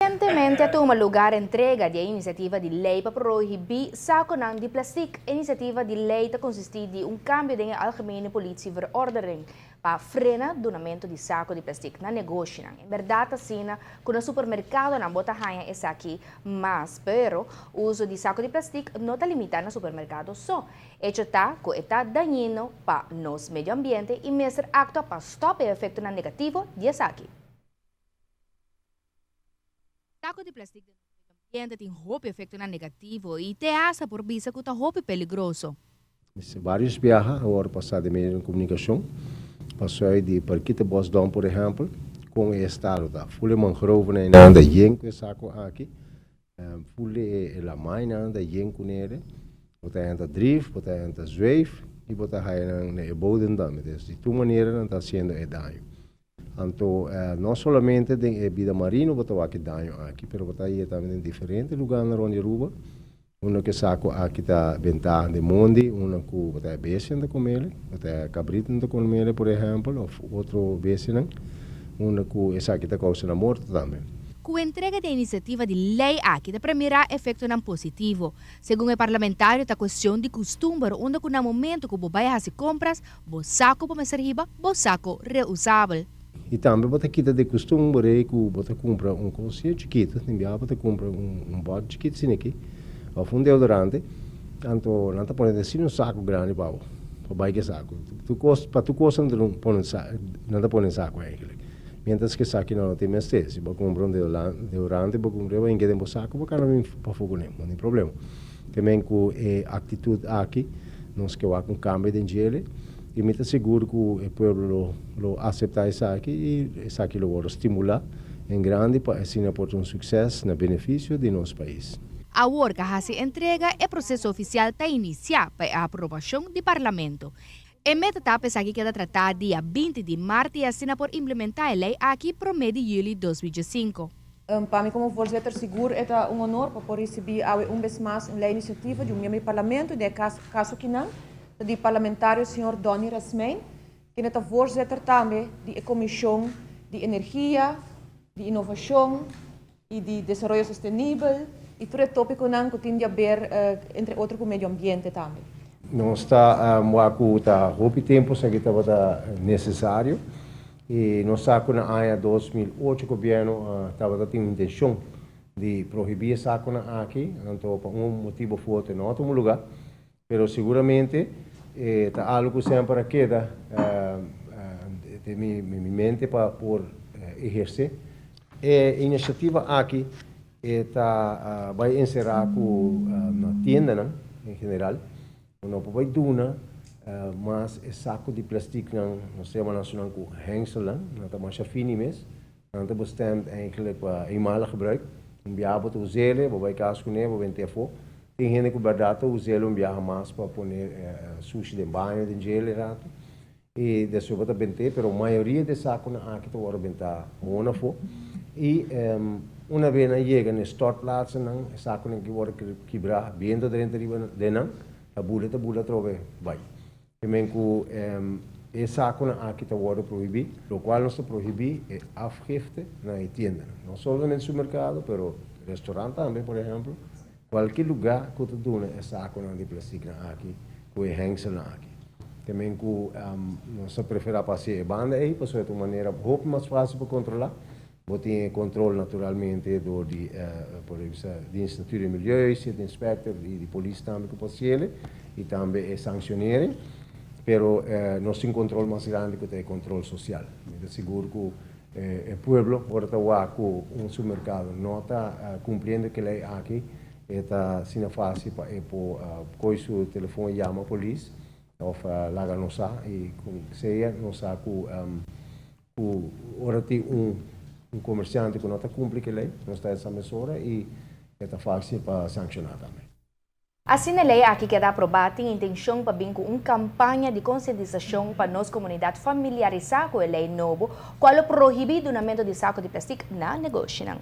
Recientemente a tuma lugar entrega di e iniciativa di ley pa prohibi saconan di plastic. E iniciativa di ley ta consisti di un cambio den e Algemene Politie Verordening pa frena dunamento di saco di plastic na negoshinan. En berdad asina cu na supermercadonan bo ta haya esaki mas, pero uso di saco di plastic no ta limita na supermercado so. Hecho ta cu e ta dañino pa nos medio ambiente y mester actua pa stop e efectonan negativo di esaki. Saco di plastic den nos medio ambiente tin hopi efectonan negativo y te hasta por bisa cu ta hopi peligroso. Varios biaha awor pasa den medio di comunicacion paso di Parkietenbosdom, por ehempel, con e estado ta. Ful e mangrovenan ta yen cu e saco aki, ful e lamainan ta yen cu nere, bo ta henta drief, bo ta henta zweef y bo ta haya nan na e bodem tambe. Dus di tur manera nan ta haciendo e daño. Anto no solamente den e bida marino bo ta wak e daño aki, pero bo ta haya tambe den diferente lugarnan rond di Aruba, unda cu e saco aki ta benta den mondi, unda cu bo ta haya bestianan ta comele, bo ta haya cabritonan ta comele, por ehempel, of otro bestianan, unda cu esaki ta causa nan morto tambe. Cu entrega di e iniciativa di ley aki ta premira efectonan positivo. Segun e parlamentario ta cuestion di custumber unda cu na momento cu bo bay haci compras, bo saco bo mester hiba bo saco reusabel. Y tambe bo ta kita di custumber ey cu bo ta cumpra un cosilla chikito, tin biaha bo ta cumpra un bot chikito asina aki, of un deodorante, anto nan ta pone den asina un saco grandi pa bo, pa bay cu e saco. Tur cos, pa tur cos nan ta pone nan ta pone saco eigenlijk. Mientras cu esaki nan no tin mester. Si bo a cumpra un deodorante, bo cumpra bo hinca den bo saco, bo cana bin pafó cune, no tin problema. Te men ku e aktitut aki nos ke wak un kambio den djele i mi ta sigur ku e pueblo lo lo aseptá esaki i esaki lo wòrdu stimulá en grandi pa asina por ta un sukses na benefisio di nos pais. Awor ku a hasi entrega, e proseso ofisial ta inisiá pa e aprobashon di Parlamento. E meta ta pa esaki keda tratá dia 20 di mart i asina por implementá e lei aki promé di yüli 2005. Pa mi como voorzitter sigur e ta un honor pa por ricibi awe un bes mas un ley iniciativa di un miembro di Parlamento, den e caso kinan ta di parlamentario señor Donny Rasmijn, kende ta voorzitter tambe di e comision di energia, di innovacion y di desaroyo sostenibel y tur e topiconan cu tin di haber entre otro cu medio ambiente tambe. Nos ta wak cu ta hopi tempo esaki tabata necesario. Y nos sa cu na aña 2008 gobierno tabata tin intencion di prohibi e saconan aki, anto pa un motibo of otro no a tuma lugar, pero seguramente ta algo cu semper a keda den mi mente pa por eherce. E iniciativa aki e ta bay encera cu na tiendanan en general no por bay duna mas e saco di plastic nan, nos ta yama nan su nan cu hengselnan, nan ta masha fini mes, nan ta bestemd eigenlijk pa eenmalig gebruik. Un biaha bo ta us'ele, bo bay cas cune, bo bente afo. Tin hende cu berdad ta us'ele un biaha mas pa pone sushi den baño den djele rato y despues bo ta bente, pero mayoria di e saconan aki ta worde benta gewoon afo y una vez nan yega na e stortplaatsennan, e saconan aki worde kibra, biento drenta riba den nan, ta bula ta bula atrobe bai. Te men ku e sakonan aki ta wòrdu prohibí, lokual nos ta prohibí e afgifte na e tiendanan. No solamente supermerkado, pero restaurant tambe, por ehèmpel, kualke lugá ku ta duna e sakonan di plastiknan aki ku e hengselnan aki. Te men ku nos ta preferá pa hasi e banda ei, pasobra e ta un manera hopi mas fásil pa kontrolá. Bo tin e control naturalmente door di por bisa Dienst Natuur en Milieu, City Inspector y di polis tambe cu por haciele y tambe e sanctionering. Pero nos tin control mas grandi cu ta e control social. Mi ta sigur cu e pueblo ora ta wak cu un supermercado no ta cumpliendo cu e ley aki, e ta asina facil pa e por coy su telefon y yama polis of laga nos sa y cu sea nos sa cu Ku ora tin un komersiante ku no ta kumpli ku e lei, nos ta esa mesora i e ta fásil pa sankshoná tambe. Asina e lei aki keda aprobá, tin intenshon pa bin ku un kampaña di konsientisashon pa nos komunidat familiarisá ku e lei nobo, kual lo prohibí dunamentu di sako di plastik na negoshinan.